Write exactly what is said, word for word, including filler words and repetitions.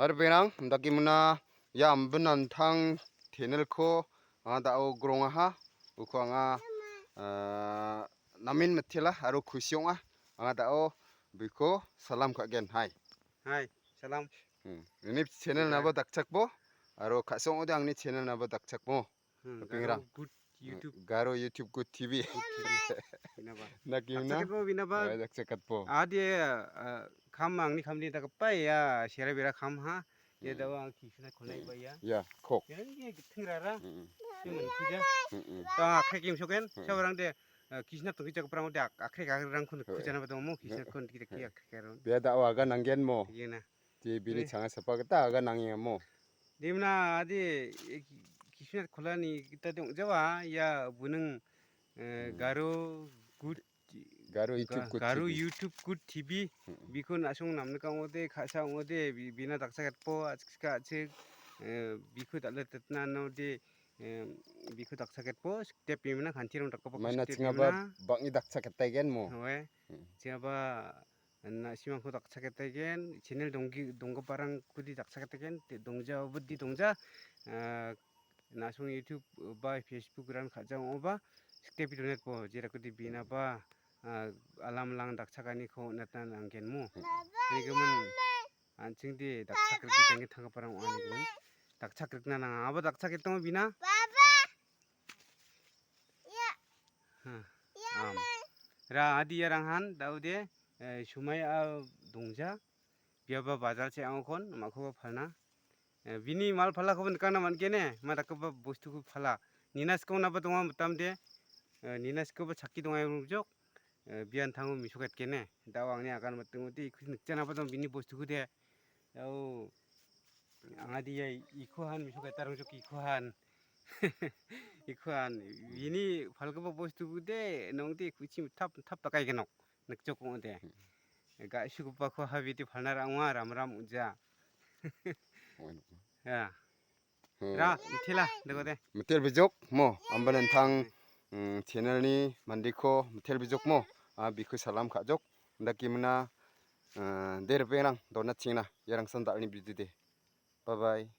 Aro bengrang, indake mona ia ambin antang channel-ko anga da·o grongaha. Uko anga, ah, namen mitela aro kusi ong·a. Anga da·o biko salam ka·gen. Hai. Hai, salam. Hmm. Ini channel naba dakchakbo, aro ka·song ode angni channel naba dakchakbo. Hmm, Pingrang. Garo Good YouTube. Garo YouTube Good T V. Good T V. Binaba. Indake mona. Dakchakatbo binaba. Ai, dakchakatbo. Ade, ah, kam angni kamni dakapa ia sera bera kam ha. Ia Hmm. da·o ang kisna kolai ba ia. Ya, kok. Ia, ia gitting rara. Hmm. Ia mankuja. Hmm. Ta akhre kim soken. Hmm. Sabarang de, ah, kisna tongki jak perang de ak-, akhre akhre rang kun Hmm. kujana ba dongmo kisna Hmm. kun kita ki akhre rang. Bia da·o aga nanggen mo. Iya na. Di bini Eh. changa sapa gita aga nangenga mo. Demna ade, eh, ki-, kisna kolani kita dong jawa ia bunung, eh, Hmm. Garo Good Garo YouTube Ga-, Good Garo T V. YouTube Good T V. Hmm. Biko na·song namnika ong·ode, ka·sa ong·ode, bi-, bina daksa ketpo, achik sika achik, eh, biko dal·e tetna ong·ode, eh, biko daksa ketpo, sikte pimina kantirong dakgipa Maina sikte chingaba pimina. Bang·e daksa ketaigen mo. Oe. Hmm. Chingaba na·simangko daksa ketaigen, channel donggi-, donggiparangkode daksa ketaigen, te-, dongja obodi dongja, ah, na·song YouTube ba Facebook ran ka·ja ong·oba, sikte video netbo, jerakode binaba, ah, alam lang dakchakaniko on·atna nanggen mo. Hmm. Ani gimin, an·chingde dakchak rikna nanggen tanggiparang ong·a ani gimin. Dakchak rikna nanga. Abo dakchak ketongo bina? Ha. Am. Ra adi iarang han, da·ode, eh, sumai a dongja. Biaba bajar se angkon, makoba palna. Eh, bini mal palakoba nikna man·gen ne, ma dakgipa bostuko pala. Nina skong naba donga mitamde, eh, nina skoba chakki donga rujok, eh, bian tango misoketgen ne. Da·o angni agan mitingo de, iko nikjanaba dong bini bostuko de. Da·o, angadi ia iko han misoketa rujok iko han. Iko han, bini palgipa bostuko de, nongde iko chim tap, tap dakai genok. Nikjok ong·ode. Hmm. Ga·sugipako habiti palna ra·onga, ram ram uja. Ong·a nokna. Ya. Hmm. Ra, mitela, dego de. Mitel bijok mo, amba nintang, mm, channel-ni mandeko mitel bijok mo, ah, biko salam ka·jok. Indake mona, ah, de ripengrang, dona chingna, iarangsan dal·ni video de. Bye bye.